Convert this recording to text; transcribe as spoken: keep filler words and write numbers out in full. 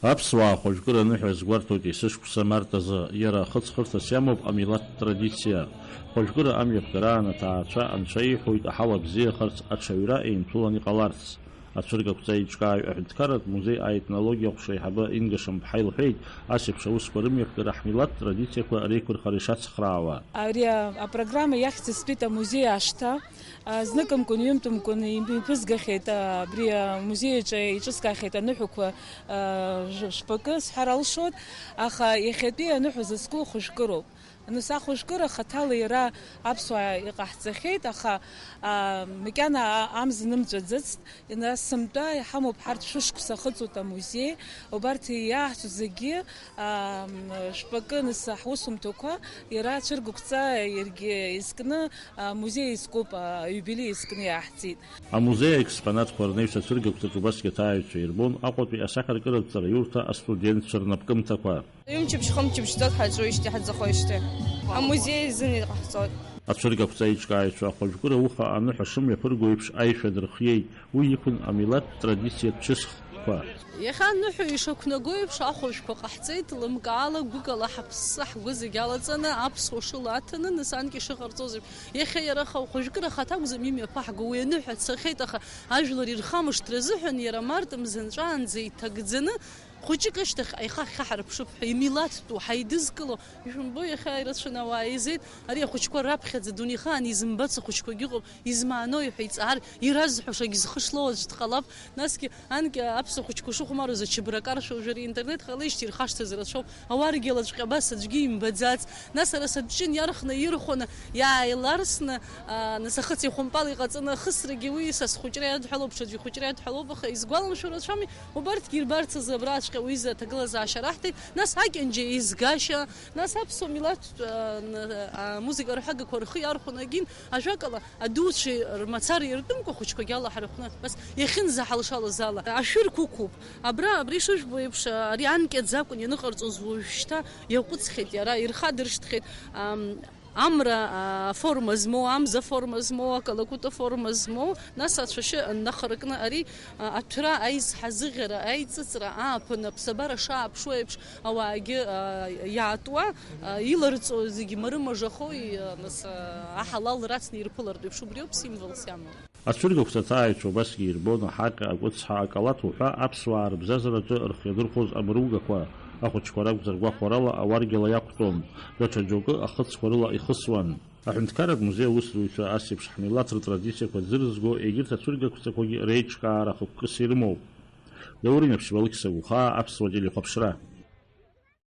Аԥсуаа ахәыжәкыра аныҳәа азгәарҭоит есышықәса март азы. Иара ахыҵхырҭас иамоуп амилаҭтә традициа. Хәыжәкыра амҩаԥгараан аҭаацәа анцәа иҳәоит аҳауа бзиахарц, аҽаҩра еинҭәылан иҟаларц. Ацәыргақәҵа еиҿкааҩ аҳәынҭқарратә музеи аетнологиа аҟәша аиҳабы Инга Шамԥҳа илҳәеит, ас еиԥш аусқәа рымҩаԥгара ҳмилаҭтә традициақәа реиқәырхара ишацхраауа. Ари апрограмма иахьӡызтәит амузеи ашҭа. Зныкымкәан, ҩынтәымкәан имҩаԥызгахьеит, абри амузеи аҿы еиҿыскаахьеит аныҳәақәа жәпакы сҳәар алшоит, аха иахьатәи аныҳәа зызку ахәыжәкыроуп. Нас ахәыжәкыра хаҭала иара аԥсуаа иҟаҳҵахьеит, аха макьана амза нымҵәаӡацт. Нас сынтәа иҳамоуп ҳарҭ шәышықәса ахыҵуеит амузеи. Убарҭ иааҳҵо зегьы, ам, шәпакы, нас ҳусумҭақәа иара ацәыргақәҵа иаргьы изкны, амузеи изкуп, аиубилеи изкны иааҳҵеит. Амузеи аекспонатқәа рнаҩс ацәыргақәҵаҿ убасгьы аҭааҩцәа ирбон Аҟәатәи асахьаркыратә ҵараиурҭа астудентцәа рнапкымҭақәа. Ҩымчыбжь-хымчыбжь ҵуеит ҳаҿуижьҭеи ҳаӡахоижьҭеи. Амузеи азын иҟаҳҵоит. Ацәыргақәҵа еиҿкааҩцәа ахәыжәкыра ауха аныҳәа шымҩаԥырго еиԥш аишәа дырхиеит, уи иқәын амилаҭтә традициатә чысхқәа. Иахьа аныҳәа ишақәнаго еиԥш ахәыжәқәа ҟаҳҵеит, лымкаала, гәыкала ҳаԥсы ҳгәы зегь алаҵаны, аԥсуа шыла аҭаны, нас анкьа ишыҟарҵоз еиԥш. Иахьа иара аха ахәыжәкыра ахаҭа акәӡам имҩаԥаҳго, уи аныҳәа цахьеит, аха ажәлар ирхамышҭра азыҳәан иара март мза нҵәаанӡа иҭагӡаны, хәыҷык ашьҭахь аиха ҳхьаҳарԥшып ҳәа, имилаҭтәу, ҳаидызкыло, ишәымбо, иахьа ирацәаны ауаа еизеит, ари ахәыҷқәа раԥхьаӡа дунеихаан изымбац ахәыҷқәагьы ыҟоуп, измаанои ҳәа иҵаар, иразҳәашагь зхы шлоу аӡә дҟалап, насгьы анкьа аԥсуа хәыҷқәа шыхәмарыз ачабра каршәуеижьҭеи ари интернет ҟалеижьҭеи ирхашҭыз рацәоуп, ауаргьалаҵәҟьа абас аӡәгьы имбаӡац, нас ара сабҷын иархны ирхәаны, иааиларсны, аа, нас ахыци ахәымпали ҟаҵаны ахысрагьы уи са схәыҷра иадҳәалоуп, ҽаӡәы ихәыҷра иадҳәалоуп, аха изгәаламшәо рацәами, убарҭгьы ирбарц азы абраҵәҟьа уи изы аҭагылазаашьа раҳҭеит, нас акьанџьа еизгашьа, нас аԥсуа милаҭтә, аа, н-, аа, музыка рҳәагақәа рхы иархәаны агьин, ажәакала, адуцәеи рмацара иртәымкәа ахәыҷқәагьы алаҳархәны, бас иахьынӡаҳалшалаз ала, ашәырқәа ықәуп. Абра, абри шыжәбо еиԥш, ари анкьаӡа акәын ианыҟарҵоз, уажәшьҭа иаҟәыҵхьеит иара, ирхадыршҭхьеит, ам, амра, а, форма змоу, амза форма змоу, акалакәыта форма змоу, нас ацәашьы аннахаракны ари, а, аҭәра, аизҳазыӷьара, аиҵыҵра, ааԥын аԥсабара шааԥшуа еиԥш, ауаагьы, а, иаатуа, а, иларҵо зегьы марымажахо, и-, а, нас, а, аҳалал рацны ирԥылартә еиԥш, убриоуп символс иамоу. Ацәыргақәҵа аҭааҩцәа убасгьы ирбон аҳаҟьа, акәыцҳа, акалаҭ уҳәа аԥсуаа рыбзазараҿы рхы иадырхәоз амругақәа, ахәыҷқәа ракәзар гәахәарала ауаргьала иақәтәон, даҽа џьоукы ахыцқәа рыла ихысуан. Аҳәынҭқарратә музеи аусзуҩцәа ас еиԥш ҳмилаҭ ртрадициақәа дзырызго егьырҭ ацәыргақәҵақәагьы реиҿкаара хықәкыс ирымоуп. Даур Инаԥшьба, Алықьса Гәхаа, Аԥсуа телехәаԥшра.